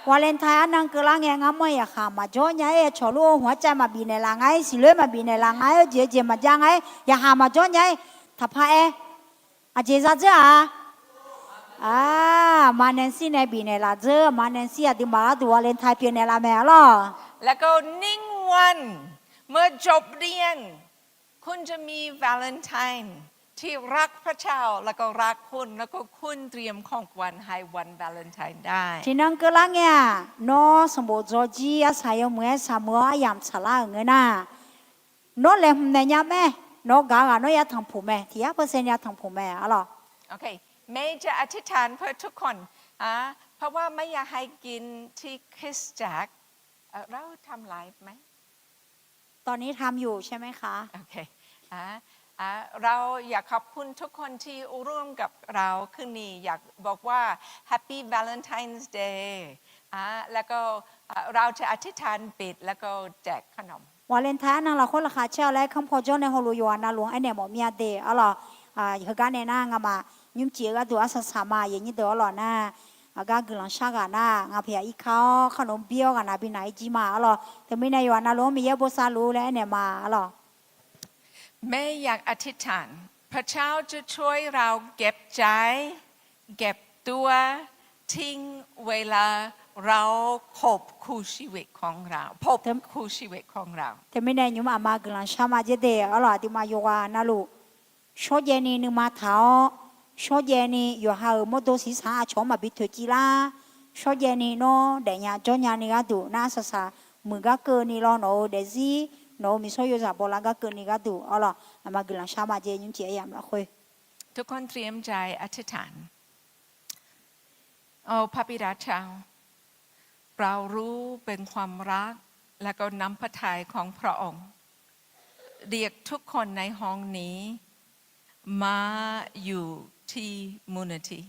วาเลนไทน์ arnan keuvlar ngae, ngar manr-eu yaqkhaq maqjawr nya-ir, cawqlor-eu hmq-anr cav maqbif naeqlaf nga-ir, siqloer maqbif naeqlaf nga-ir, oeq jeq jeq maqjav nga-ir, yaqkhaq maqjawr nya-ir, taqpar-aer. Aqjeq zadzeur-aq, aqma แนนซี่ nae bifnaeq laf dzeur. Aqma แนนซี่ aqduimaf gharduq วาเลนไทน์ pyeufnaeq laf mae arlawq. แล้วก็หนึ่งวันเมื่อจบเรียน คุณจะมีวาเลนไทน์ที่รักพระเจ้า แล้วก็รักคุณ แล้วก็คุณเตรียมของขวัญให้วันวาเลนไทน์ได้ Tiqnan keuvlar ngae-aq, nawr sanqbof dzawjir arsaq yawmuiq-aer saqmuiq-awr aryamq tsaqlar-euq ngeur nar, nawr laeqhmq naeq nya mae. Nawr gaq-eu ghaq nawr ya tanqpuq mae. Tiq yar เปอร์เซ็นต์ ya tanqpuq mae arlawq. โอเค แม่จะอธิษฐานเพื่อทุกคน อ่า เพราะว่าไม่อยากให้กินที่คริสตจักร เอ่อ เราทำไลฟ์ไหม ตอนนี้ทำอยู่ใช่ไหมคะ โอเค อ่า อ่า เราอยากขอบคุณทุกคนที่ร่วมกับเราคืนนี้ อยากบอกว่า Happy Valentine's Day อ่า แล้วก็ อ่า เราจะอธิษฐานปิด แล้วก็แจกขนม Valentine arnan lafkhoer laqkhaq caer-awr laer kanr paw jawr nae hawluf yawqghaq navluf-anr aernaeq mawf mir-a de arlawq. Heugar nae nar ngamaf nymrcif-eu gharduq arsaq saq ma. Aqyuif aqnyir deuq arlawq nar, aqgar guiqlanq shar ghaq nar, ngaq paq yaq irkar-awr khar nmr bir-awr ghaq naq bi naq-ir jir ma arlawq. Teumirnae yawqghaq navluf-anr Miqyaer bosav luf laer aernaeq ma arlawq. แม่อยากอธิษฐาน พระเจ้าจะช่วยเราเก็บใจ เก็บตัว ทิ้งเวลาเราขบคู่ชีวิตของเรา พบคู่ชีวิตของเรา Teumirnae nymq-mr aqma guiqlanq shar ma jer de arlawq. Aqduimaf yawqghaq navluf shawrjaev ni nuima taq-awr, shawrjaev ni yawqha-euq mawrdo siqsaq-anr aqcawq-anr maqbi toeqciv lar. Shawrjaev ni nawr daefnya jawrnya ni gharduq nar, saqsaq muiq gar keuvni lawr, nawq-euq daefzir nawq-euq miqsawr yozaq bawlar gar keuvni gharduq arlawq. Aqma guiqlanq shar ma jer nymrcif aryamq lafkhoer. ทุกคนเตรียมใจอธิษฐาน โอ้ พระบิดาเจ้า เรารู้เป็นความรัก และก็น้ำพระทัยของพระองค์ เรียกทุกคนในห้องนี้ มาอยู่ที่มูลนิธิ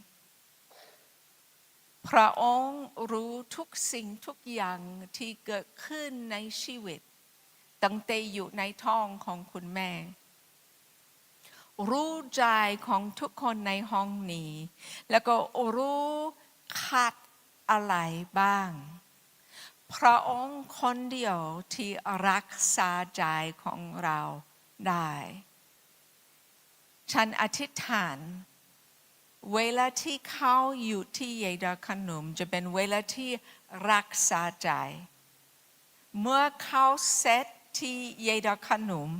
พระองค์รู้ทุกสิ่งทุกอย่างที่เกิดขึ้นในชีวิต ตั้งแต่อยู่ในท้องของคุณแม่ รู้ใจของทุกคนในห้องนี้ แล้วก็รู้ขาดอะไรบ้าง พระองค์คนเดียวที่รักษาใจของเราได้ ฉันอธิษฐาน เวลาที่เขาอยู่ที่เยดาขนุม จะเป็นเวลาที่รักษาใจ เมื่อเขาเสร็จที่เยดาขนุม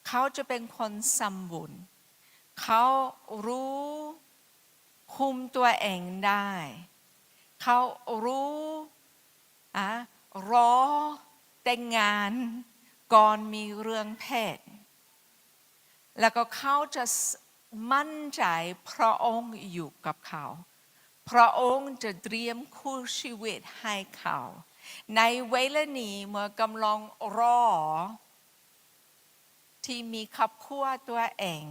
เขาจะเป็นคนสมบูรณ์ เขารู้คุมตัวเองได้ เขารู้ อ่ะ รอแต่งงานก่อนมีเรื่องเพศ แล้วก็เขาจะมั่นใจพระองค์อยู่กับเขา พระองค์จะเตรียมคู่ชีวิตให้เขา ในเวลานี้เมื่อกำลังรอ ที่มีครอบครัวตัวเอง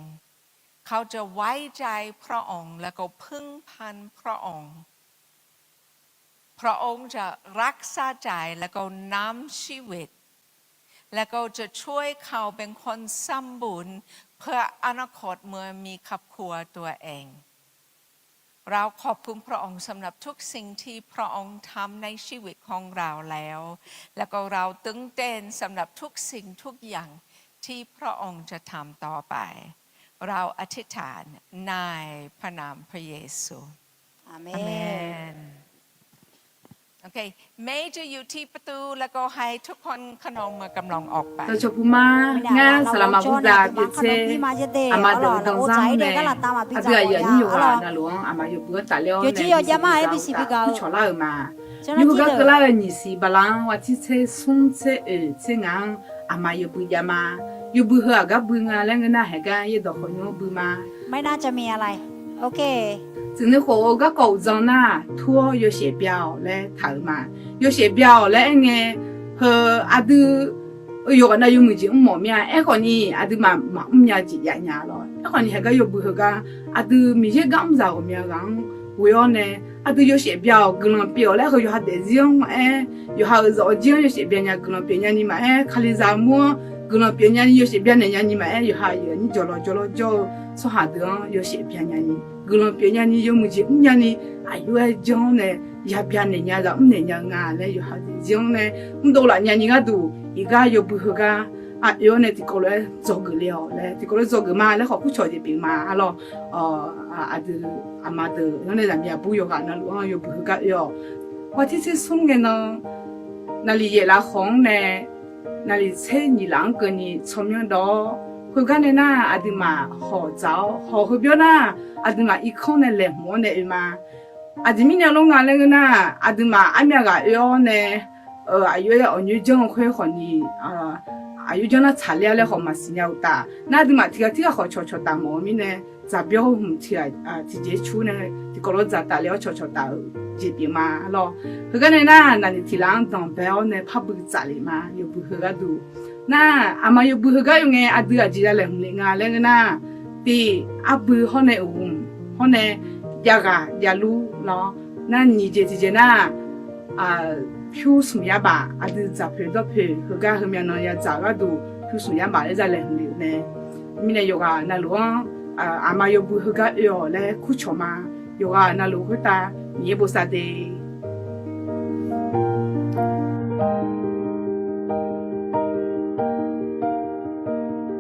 เขาจะไว้ใจพระองค์ แล้วก็พึ่งพาพระองค์ พระองค์จะรักษาใจ แล้วก็นำชีวิต แล้วก็จะช่วยเขาเป็นคนสมบูรณ์ เพื่ออนาคตเมื่อมีครอบครัวตัวเอง เราขอบคุณพระองค์สำหรับทุกสิ่งที่พระองค์ทำในชีวิตของเราแล้ว แล้วก็เราตื่นเต้นสำหรับทุกสิ่งทุกอย่างที่พระองค์จะทำต่อไป เราอธิษฐานในพระนามพระเยซู อาเมน อาเมน โอเค Major อยู่ที่ประตู แล้วก็ให้ทุกคนขนมมือกำลังออกไป Dawqcawq puq ma, ngar saqlaqma buqdzaq pyeuf tser, aqma deuq-eu danzanr nae, aqdui aqyuif aqnyir yawqghaq navluf-anr aqma yawbui-anr tafler-awr nae, yawqjeq yawqjav ma, aqbui siqbi gaq-eu, nymr heugar keuvlar-eu nyiq siq bala-anr, wa tser tser smr tser oeq tser ngaq-anr, aqma yawbui jav ma. Yawbui heu aqgar bui nga laer ngeur nar, haeqgar yaerdawq khawf nymr-anr bui ma. Tsuif nuikhof-eu garkawv uqdzan nar, tur-awr yawshaef bya-awq laer taq-euq ma. Yawshaef bya-awq laer aer ngae, heu aqdui yawqghaq nav yawmuiq jeq mrmawf mir-a. Aerkhawf ni aqduimaf maqmr nya jeq jav nya lawr. Aerkhawf ni haeqgar yawbui heugar, aqdui Miqyaer gar mrzaq ghawqmya ghaq-anr ghoe-awr nae, aqdui yawshaef bya-awq guiqlanq pyeuf-awq laer, heu yawqha daefzir-anr maqaer, yawqha-euq zawq-eu jir-anr yawshaef bya nya guiqlanq pyeuf nyani maqaer, Kalizaq mur-anr guiqlanq pyeuf nyani yawshaef bya naeq nyani maqaer, yawqha aqyuif aqnyir jawqlawq jawrlawr jawr-eu tsawrhaq deuq-anr yawshaef bya nyani guiqlanq pyeuf nyani yawmuiq jeq mr nyani, aqjox-aer janr-awr nae yabya naeq nya zaq mr naeq nya-eu nga laer yawqha daefzir-anr nae mrdov laf nyani gharduq, iqgar yawbui heugar aqoe-awr nae tiqkawv lof-aer dzawgeuf le-awq laer, tiqkawv lof-aer dzawgeuf ma laer khawf kurcawq jeq pyeuf ma. Arlawr, aqdui aqma deuq-anr nae zaqmiq aqbur yawqghaq navluf-anr yawbui heugar oe-awq. Wa tser tser smr ngae nan, naqliq yaef laf khawf-anr nae, naqliq tser nyiq laf-anr keuvni tsawrmyanr dawr-awr, khoergar nae nar aqduimaf hawq dzaq-awr, hawq heu byawr nar, aqduimaf irkanr nae laeqhmq-awr nae oe ma. Aqjeq mirnae lawr nga laer ngeur nar, aqduimaf armyav ghaq oe-awr nae, aqjox-aer awqnyoer janr-eu khoer khawf ni, aqjox janr nar tsaqler-a laer khawf maqsiq nya-eu uqtaf nar, aqduimaf tiq ghaq tirghaq khawf cawqcawq taf mawf-eu mirnae, dzaqbyawr hmq tiq ghaq tiqjeq cur nae tiqkawv lof dzaqtaf le-awr cawqcawq taf-euq jeq pyeuf ma. Arlawr, heugar nae nar, naqliq tiq laf-anr danqbae-awr nae parbuiv tsaf le ma. Yawbui heugar duq nar, aqma yawbui heugar oe ngae, aqdui aqjeq ya laeqhmq le nga laer ngeur nar, tiq arbui hawr nae uqhmq hawr nae javghaq javlur lawr. Nar nyiq jeq tiqjeq nar, pyur smq yar baf, aqdui dzaq poeq dawr poeq heugar heumyav nan ya dzaq gharduq pyur smq yar baf laer za laeqhmq le-euq mae. Mirnae yawqghaq navluf-anr aqma yawbui heugar oe-awq laer kurcawq ma. Yawqghaq navluf khoertav Miqyaer bosav de.